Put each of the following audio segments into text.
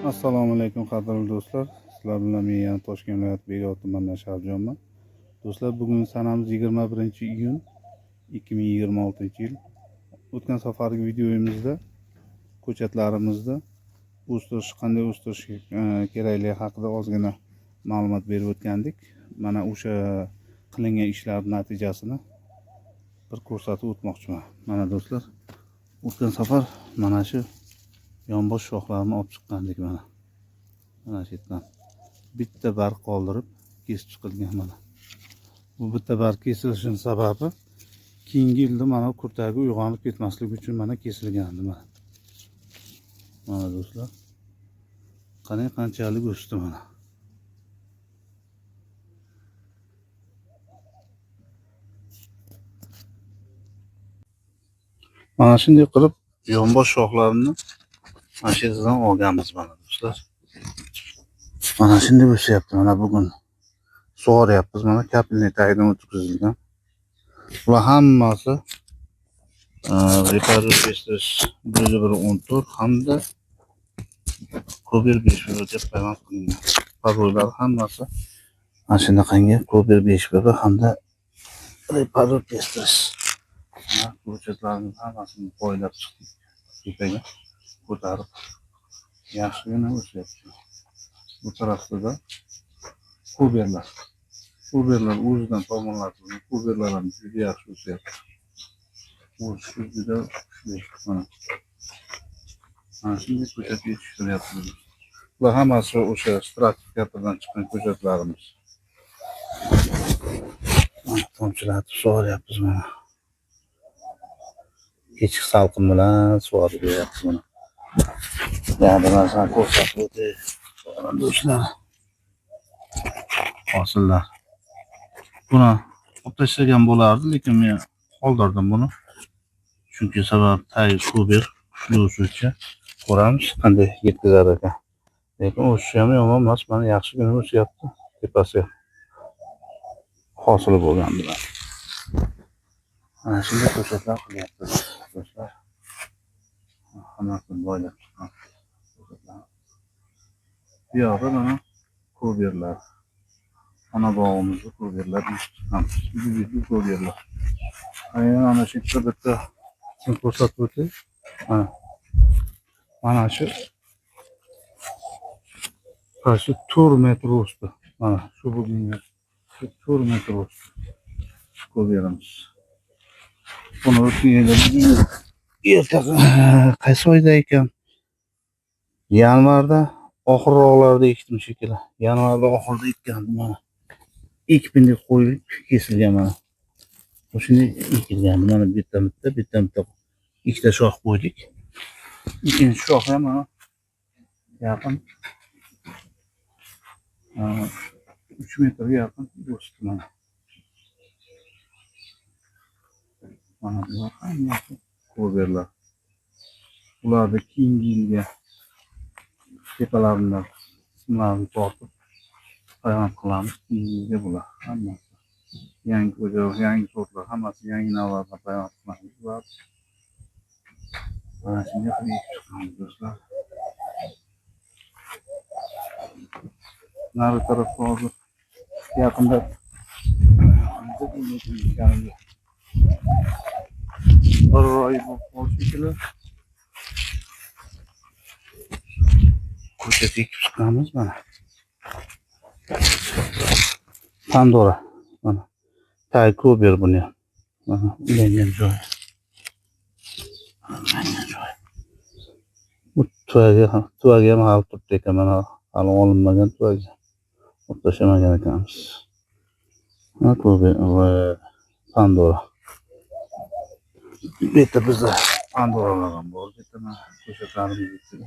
Assalomu alaykum qadrli do'stlar. Sizlar bilan men yana Toshkent viloyati Bekobod tumanidan Sharifjonman. Do'stlar, bugun sanamiz 21-iyun 2026-yil. O'tgan safargi videomizda ko'chatlarimizni o'stirish, qanday o'stirish kerakligi haqida ozgina ma'lumot berib o'tgandik. Mana o'sha qilingan ishlar natijasini bir ko'rsatib o'tmoqchiman. Mana do'stlar, o'tgan safar mana shu yonbosh shoxlarini olib chiqqandik mana. Mana shu yerdan bitta barg qoldirib kesib chiqilgan mana. Bu bitta barg kesilishining sababi keyingi yilda mana kurtagi uyg'onib ketmasligi uchun mana kesilgandi mana. Mana do'stlar, qarang qanchalik o'sdi mana. Mana shunday qilib yonbosh shoxlarini mana shu yerdan olganmiz mana do'stlar. Mana shunday o'syapti. Mana bugun sug'oryapmiz. Mana kapelniy tagidan o'tkazilgan. Bular hammasi Reparos 114 hamda Kober 5 deb payvand qilingan. Parollar hammasi mana shunaqangi Kober 5 hamda Reparos Pestris. Mana ko'chatlarning hammasini poylab chiqdik. Tepaga ko'tarib yaxshigina o'syapti. Bu tarafda kuberlar. Kuberlar o'zidan tomonlatilgan. Kuberlar ham juda yaxshi o'syapti. O'sishi juda kuchli. Mana. Mana shunday ko'chat yetishtiryapmiz. Bular hammasi o'sha stratifikatordan chiqqan ko'chatlarimiz. Mana tomchilatib sug'oryapmiz mana. Kechki salqin bilan sug'orib beryapmiz mana. Yana bir narsani ko'rsatib o'tay. Do'stlar, hosillar. Buni olib tashlagan bo'lardi, lekin men qoldirdim buni. Chunki sabab tagi kuber kuchli o'suvchi. Ko'ramiz qanday yetkazar ekan. Lekin o'sishi ham yomon emas, mana yaxshigina o'syapti tepasiga. Hosili bo'lgan bilan. Mana shunday ko'chatlar qilyapmiz do'stlar. Hammasini boylab chiqqan ko'chatlar. Bu yoqda mana kuberlar. Ona bog'imizda kuberlar chiqqan. Juda kuberlar. Aynan ana shu yerda bitta ko'rsatib o'tay. Mana. Mana shu qarshi 4 metr o'sdi. Mana shu bugungi 4 metr o'sdi. Kuberimiz. Buni o'tgan yilda erta qaysi oyda ekan? Yanvarda oxirroqlarda ekdim shekilli. Yanvarda oxirida ekkandim mana. Ekpindik qo'yilib kesilgan mana. O'shunday ekilgan. Mana bitta bitta, bitta bitta ikkita shox qo'ydik. Ikkinchi shox ham mana yaqin 3 metrga yaqin o'sdi mana. Mana bular hammasi kuberlar. Ularni keyingi yilga tepalaridan qismlarini tortib payvand qilamiz. Keyingi yilga bular hammasi yangi o'choq, yangi sortlar, hammasi yangi navlardan payvand qilamiz. Bular mana shunday qilib ekib chiqamiz do'stlar. Nari tarafda hozir yaqinda bir oy bo'lib qoldi shekilli. Ko'chat ekib chiqqanmiz mana. Pandora mana. Tagi kober buni ham. Mana ulangan joyi. Ulangan joyi. Bu tuvagi ham hali turibdi ekan, mana hali olinmagan tuvagi. Olib tashlamagan ekanmiz. Ha, kober va Pandora. Bu yerda bizda Pandoralar ham bor. Bu yerda mana ko'chatlarimiz ichida.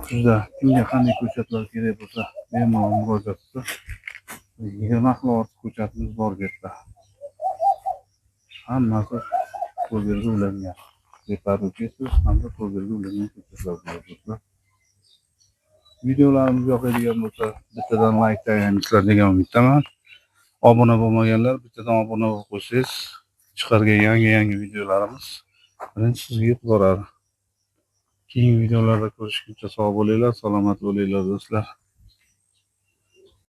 Kuzda kimga qanday ko'chatlar kerak bo'lsa, bemalol murojaat qilsa, 20 xil ortiq ko'chatimiz bor bu yerda. Hammasi koberga ulangan. Reproduksiz hamda koberga ulangan ko'chatlar bo'ladi, do'stlar. Videolarimiz yoqadigan bo'lsa, bittadan layk tag'aymizlar degan umiddaman. Obuna bo'lmaganlar bittadan obuna bo'lib qo'ysangiz, chiqargan yangi-yangi videolarimiz birinchi sizga yetib boradi. Keyingi videolarda ko'rishguncha sog' bo'linglar, salomat bo'linglar, do'stlar.